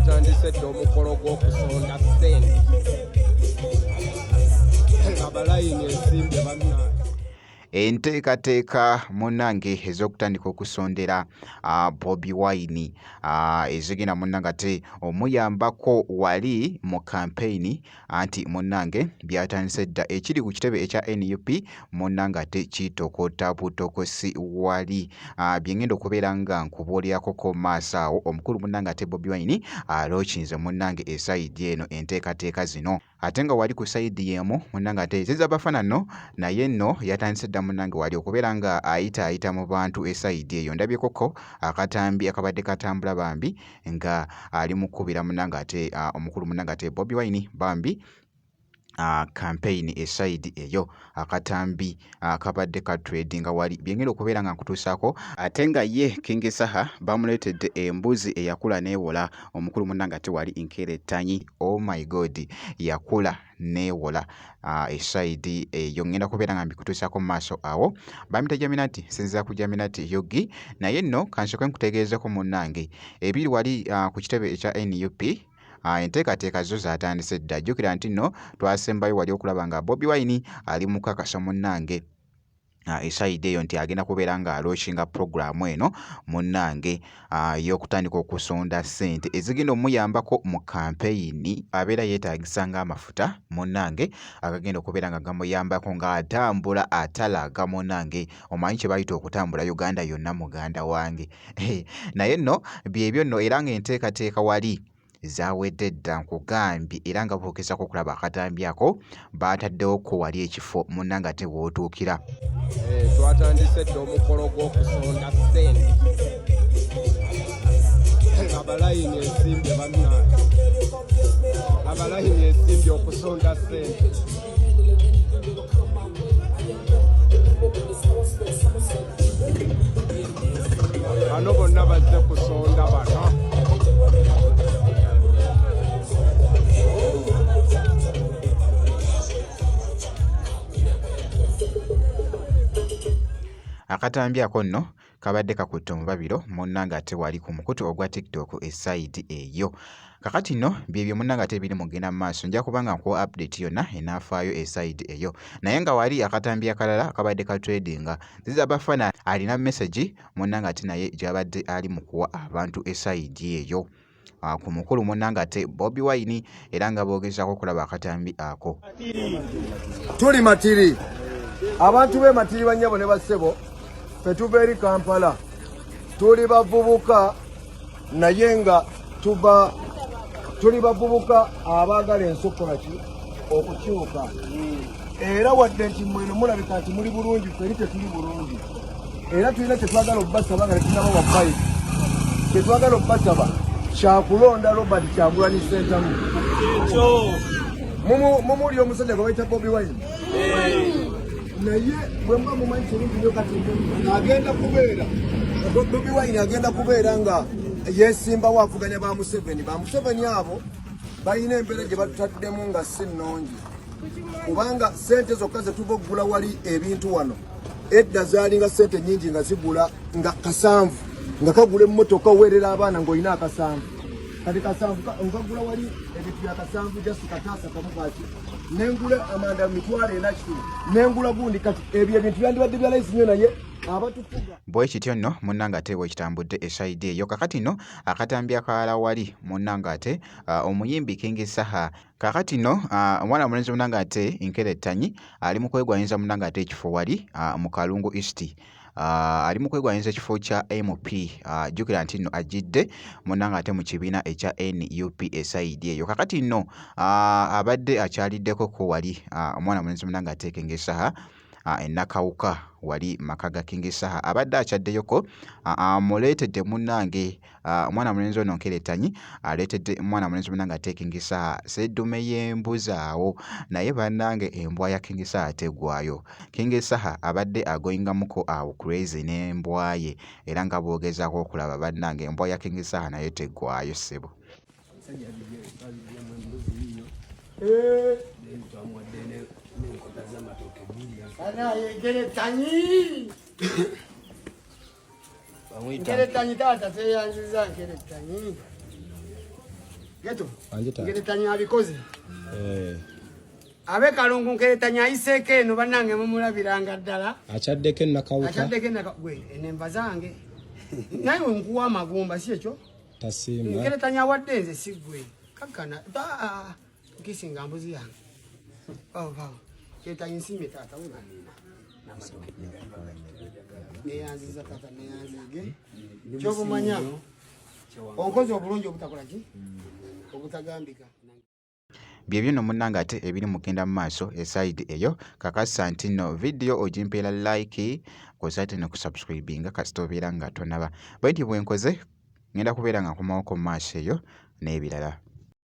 Twatandise dda omukolo gw'okusonda ssente, abalayini ensimbi bannange. Enteekateeka munnange ez'okutandika okusondera Bobi Wine ezigenda munnange ate omuyambako wali mu kampeyini, anti munnange byatandise dda. Ekiri ku kitebe ekya NUP munnange ate kitokota butokosi wali. Bye ngenda okubeera nga nkubuulirako ko maaso awo. Omukulu munnange ate Bobi Wine alookinze munnange esayidi eno enteekateeka zino. Ate nga wali ku sayidi y'emu munnange ate Ziza Bafana nno naye nno yatandise dda munnange wali okubeera nga ayita ayita mu bantu esayidi eyo. Ndabyeko ko akatambi akabadde katambula bambi nga ali mu kukubira munnange ate omukulu munnange ate Bobi Wine bambi campaign esayidi eyo. Akatambi kabadde ka tradinga wali byengenda okubeera nga nkutuusaako. Ate nga ye King Saha bamuleetedde embuzi eyakula n'ewola. Omukulu munnange ate wali nkerettanyi, oh my god, yakula n'ewola esayidi eyo. Ngenda kubeera nga mbikutuusaako mu maaso awo. Bamita Jaminati, nsinziira ku Jaminati Yogi. Naye nno kansooke nkutegeezeko munnange ebiri wali ku kitebe ekya NUP. Enteekateeka zo zaatandise dda. Jjukira nti nno twasembayo wali okulaba nga Bobi Wine ali mu kukakasa munnange esayidi eyo nti agenda kubeera ng'alookinga pulogulaamu eno munnange ey'okutandika okusonda ssente ezigenda omuyambako mu kampeyini. Abeera yeetaagisa ng'amafuta munnange agagenda okubeera nga gamuyambako ng'atambula atalaga munnange. Omanyi kye bayita okutambula Uganda yonna muganda wange. Naye nno byebyo nno, era ng'enteekateeka wali zaawedde dda nkugambye, era nga boogezaako okulaba akatambi ako baataddewo ko wali ekifo munnange ate w'otuukira. Twatandise dda omukolo gw'okusonda ssente, abalayini ensimbi bannange, abalayini ensimbi okusonda ssente. Bano bonna bazze kusonda bano. Akatambi ako nno kabadde kakutte omubabiro munnange ate wali ku mukutu ogwa TikTok esayidi eyo. Kakati nno byebyo munnange ate ebiri mugenda mu maaso. Nja kuba nga nkuwa update yonna enaafaayo esayidi eyo. Naye nga wali akatambi akalala akabadde ka tradinga, Ziza Bafana alina message munnange ate naye gy'abadde ali mu kuwa abantu esayidi eyo ku mukulu munnange ate Bobi Wine, era nga boogezaako okulaba akatambi ako. Tuli Matiri, abantu b'e Matiri bannyabo ne bassebo, ffe tuva eri Kampala, tuli bavubuka naye nga tuva tuli bavubuka abaagala ensi okukola ki okukyuka. Era wadde nti mweno mulabika nti muli bulungi, ffe eri tetuli bulungi, era tulina kyetwagala okubasaba nga tetunaba wa five. Kyetwagala okubasaba kyakulonda Robert Kyagulanyi Ssentamu. Mumuli omusajja gwe bayita Bobi Wine, naye bwe muba mumanyi kirungi nnyo kati agenda kubeera Bobi Wine agenda kubeera nga yesimbawo avuganya ba Museveni. Ba Museveni abo balina embeera gye batutaddemu nga si nnungi, kubanga sente zokka zetuva okugula wali ebintu wano edda zaalinga sente nyingi, nga zigula nga kasanvu nga kagula emmotoka oweerera abaana ng'olina akasanvu. Kati kasanvu nkagula wali ebintu bya kasanvu, just kataasa kamu kaki, nengula amanda 400 kitundu, nengula gundi. Kati ebyo ebintu byandibadde bya layisi nnyo, naye abatufuga. Bwe kityo nno munnange ate bwe kitambudde esayidi eyo. Kakati nno akatambi akalala wali munnange ate omuyimbi King Saha. Kakati nno omwana mulenzi munnange ate Nkerettanyi ali mu kwegwanyiza munnange ate ekifo wali mu Kalungu East. Ali mu kwegwanyiza ekifo kya MP. Jjukira nti nno ajjidde munnange ate mu kibiina ekya NUP esayidi eyo. Kakati nno abadde akyaliddeko ko wali omwana mulenzi munnange ate King Saha e Nakawuka wali maka ga King Saha. Abadde akyaddeyoko amuleetedde munnange omwana mulenzi ono Nkerettanyi aleetedde mwana mulenzi munnange ate King Saha seddume y'embuzi awo. Naye bannange embwa ya King Saha teggwaayo. King Saha abadde agoyingamuko awo crazy n'embwa ye, era nga bw'ogezaako okulaba bannange embwa ya King Saha nayo teggwaayo ssebo. Nkerettanyi, Nkerettanyi taata, tweyanziza Nkerettanyi. Geto. Nkeretanya abikoze. Eh. Abe Kalungu nkeretanya ayiseeko eno bannange mumulabiranga ddala. Achaddeko ennakawuka. Achaddeko ennakawuka. Gwe eno enva zange. Naye nkuwa amagumba si ekyo? Tasimba. Nkeretanya awadde nze si gwe. Kakkana. Ah, nkisinga mbuzi yange. Bawo bawo. Nkeretanya nsiimye taata wula. Neyanziza taata neyanzige. Kyobumanya. Onkoze obulungi obutakola ki? Obutagambika. Byebyo nno munnange ate ebiri mu kugenda mu maaso e side eyo. Kakasa nti nno vidiyo ogimpeera like kwosa ate nokusubscribinga kasita obeera nga tonaba. Bwentyo bwenkoze ngenda kubeera nga nkomawoko mu maaso eyo n'ebirala.